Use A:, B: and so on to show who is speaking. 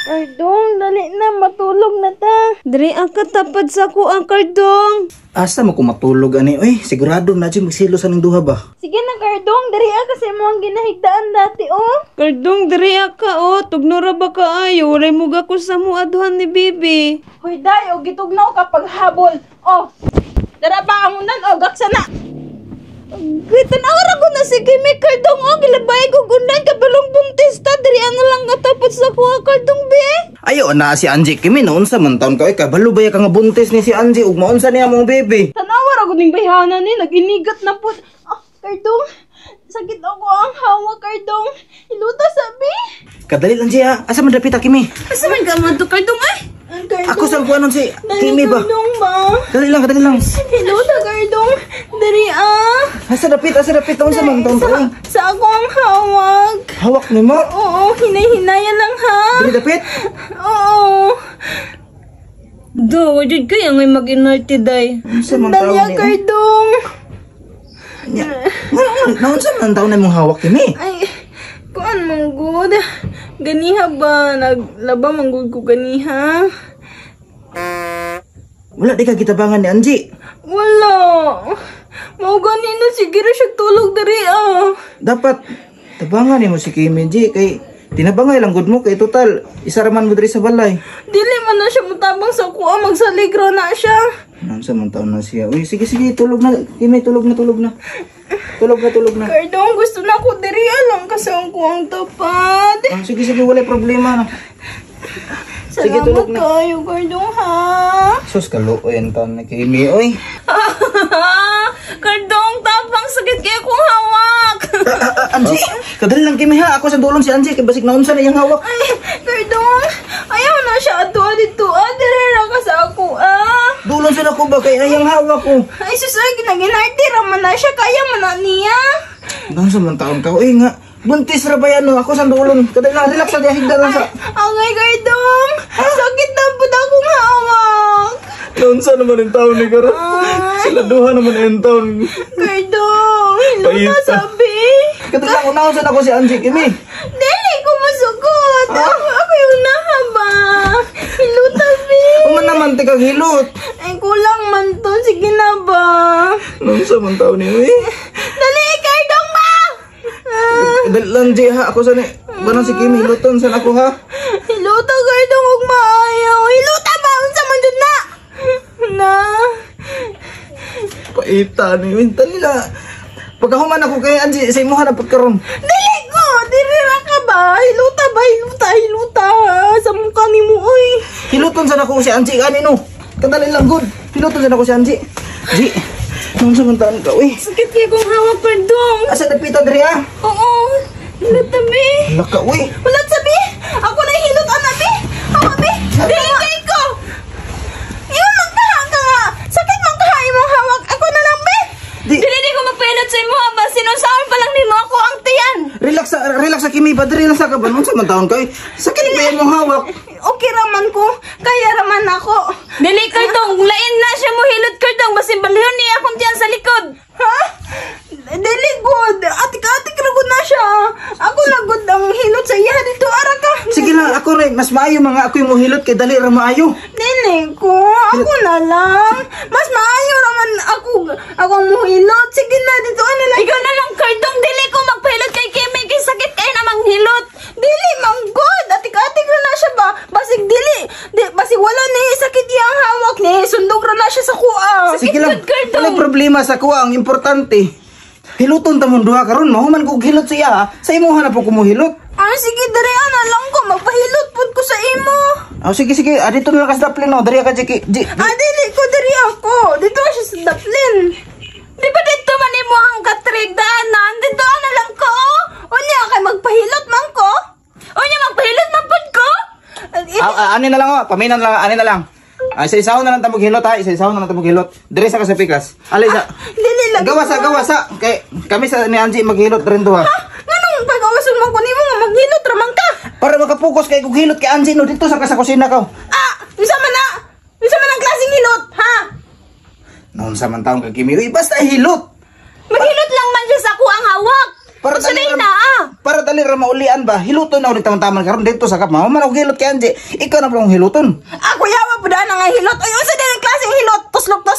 A: Kardong, dali na, matulog na ta.
B: Diri ang katapad sa ko ang Kardong.
C: Asa mo ko matulog ani oy? Sigurado na jud magsilo sa ning duha ba?
A: Sige na, Kardong, diri ah, kasi mo ang ginahigdaan dati, oh.
B: Kardong, diri ka oh. Tugnora ba ka ayo? Walay muga ko sa muadhan ni bibi.
A: Hoy, day, o gitugnaw ka paghabol. Oh, dara pa ang unan, oh, gaksa na.
B: Tan-aw ra ko na si Kimi Kardong oh. Gilabay ko gunan kabalong buntis ta. Diri ang lang katapad sa ko ang Kardong be.
C: Ayo na si Angie Kimi noon sa man taon ka oy, kabalo ba ya ka nga buntis ni si Angie ug maunsa niya mong baby?
A: Tanawa ra gud ning bayhana ni, nag-inigat na pud. Ah, Kardong, sakit ako ang hawak, Kardong. Iluta sabi.
C: Kadali lang siya. Asa man dapit Kimi?
B: Asa man ka man to Kardong ay?
A: Ang Kardong.
C: Ako sa kuanon si
A: Dali,
C: Kimi ba?
A: Kardong ba?
C: Dali lang, kadali lang.
A: Iluta, Kardong. Diri ah.
C: Asa dapit unsa man taon ka?
A: Sa,
C: Oy?
A: sa ako ang hawak.
C: Hawak nimo?
A: Oo, hinay-hinaya lang ha.
C: Dili dapit?
A: Oo.
B: Do, wajud kay ang mag-inarte day.
C: Unsa man taon
A: Dali ah,
C: ni?
A: Kardong.
C: Nya. Naunsa man taon na imong hawak Kimi?
A: Ay, kuan mong good. Ganiha ba? Naglaba man gud ko ganiha.
C: Wala di ka gitabangan ni Angie.
A: Wala. Mao gani na sige ra siya tulog diri ah.
C: Dapat tabangan nimo si Kimi G kay tinabangay lang gud mo kay total isa ra man mo diri sa balay.
A: Dili man na siya mutabang sa kuha, magsalig ra na siya.
C: Naunsa man taon na siya. Uy, sige sige, tulog na. Kimi, tulog na, tulog na. Tulog na, tulog na.
A: Kardong, gusto na ko diri alam kasi ang kuang tapad.
C: Ah, sige sige, wala problema na. Sige,
A: Salamat
C: tulog na.
A: kayo, Kardong ha.
C: Sus kaluoy ang taon na Kimi, oy.
B: Kardong, tapang sakit kay akong hawak.
C: Ah, ah, ah, Angie, kadali lang Kimi ha. Ako sa dulon si Angie kay basig naunsa na iyang hawak.
A: Ay, Kardong, ayaw na siya ato dito ah. Diri ra ka sa ako ah.
C: Dulon sa ako ba kay ayang hawak ko.
A: Ay, sus, ay, ginaginarte ra man na siya. Kaya man na niya.
C: Naunsa man taon ka, oy nga. Buntis ra ba yan no? Ako sa dulon. Kadali lang, relax sa higda lang sa.
A: Angay, Kardong. Sakit na po akong hawak.
C: Naunsa naman ang taon ni karon. Sila duha naman ang taon.
A: Kardong, hiluta
C: Paita.
A: sabi.
C: Kadali lang, unaon sa ako si Angie Kimi.
A: Dili ko masugot. Ako yung nahaba. Hiluta, bi.
C: Uman naman tikang hilot.
A: Ay, kulang man to. Sige na ba?
C: Naunsa man taon ni oy.
A: Dali, Kardong ba? Ah,
C: Dali lang G ha, ako sa ni Banang si Kimi hiluton sa ako ha.
A: hiluta, Kardong, huwag maayaw. Hiluta ba? Unsa man dyan na? Na.
C: Paita ni Wintan nila. Pagkahuman ako kay Angie sa imuha na pagkaron.
A: Dili ko! Dili ra ka ba? Hiluta ba? Hiluta, hiluta. Sa mukha ni mo, oy.
C: Hiluton sa ako si Angie ani no. Kadali lang good. Hiluton sa ako si Angie. G. Naunsa man taon ka uy.
B: Sakit kay akong hawak Kardong.
C: Asa dapita diri ha?
B: Oo. Hilot be.
C: Hala ka uy.
A: Wala sabi! Ako na hilot, ana, bi! Ako, bi! Dili kay ko! Yun, magkaha ka nga! Sakit man kaha imong hawak. Ako na lang, bi!
C: Di
B: Dili di ko magpahilot sa imo ba sinunsaon pa lang nimo ako ang tiyan.
C: relax sa relax sa Kimi ba diri lang sa ka ba naunsa man taon ka uy. Sakit ba imong hawak?
A: Okay raman ko. Kaya raman ako.
B: Dili Kardong, lain na siya mo hilot Kardong basin balihon niya akong tiyan sa likod.
A: Ha? Dili good. Atik-atik ra gud na siya. Ako na good ang hilot sa iya dito. Ara ka.
C: Sige lang ako rin mas maayo mga ako yung mohilot kay dali ra maayo.
A: Dili ko. Ako na lang. Mas maayo raman ako. Ako ang muhilot. Sige na, dito na lang.
B: Ikaw na lang Kardong, dili ko magpahilot kay Kimi kay sakit kay namang hilot.
A: Dili man good. Atik-atik ra na siya ba? Basig dili. Di, basig wala ni sakit iyang hawak ni. Sundog ra na siya sa kuha.
C: Sige lang.
B: good, Kardong.
C: Wala problema sa kuha. Ang importante, hiluton ta mong duha karon. Mahuman ko og hilot sa iya. Ha? Sa imuha na po ko mohilot.
A: Ah, sige, dali na lang ko. Magpahilot pud ko sa imo.
C: Oh, sige sige, ah, dito na lang ka sa daplin no. Diri ka Jiki. Ji.
A: Ah, dili ko, diri ako. Dito siya sa daplin.
B: Di ba dito man imo ang katrigdaanan? Dito na lang ko.
A: Unya, kay magpahilot man ko.
B: Unya magpahilot man pud ko.
C: Ah, ah, ani na lang oh, paminan lang, ani na lang. Ah, isa-isaw na lang ta hilot ha, isa-isaw na lang ta hilot. Diri sa ka sa pikas. Ali sa.
A: Dili lang.
C: Gawa sa, gawa sa. Kay kami sa ni Angie maghilot rin duha.
A: Nganong pag-awason man ko nimo nga maghilot ra man ka?
C: Para makapokus kay kog hilot kay Angie no dito sa ka sa kusina ka.
A: Ah, unsa man na? Unsa man ang klaseng hilot, ha?
C: Noon sa man taon kay Kimi, uy, basta hilot.
B: Maghilot lang man siya sa ako ang hawak.
C: Para
A: Unsa
C: dali
A: na
C: ra
A: naa?
C: Para dali ra maulian ba? Hiluton na ulit taman-taman karon dito sa kap. Mao man ako hilot kay Angie. Ikaw na pala akong hiluton.
A: Ako yawa po daan nga hilot. Uy, unsa din ang klaseng hilot? Tuslok-tuslok.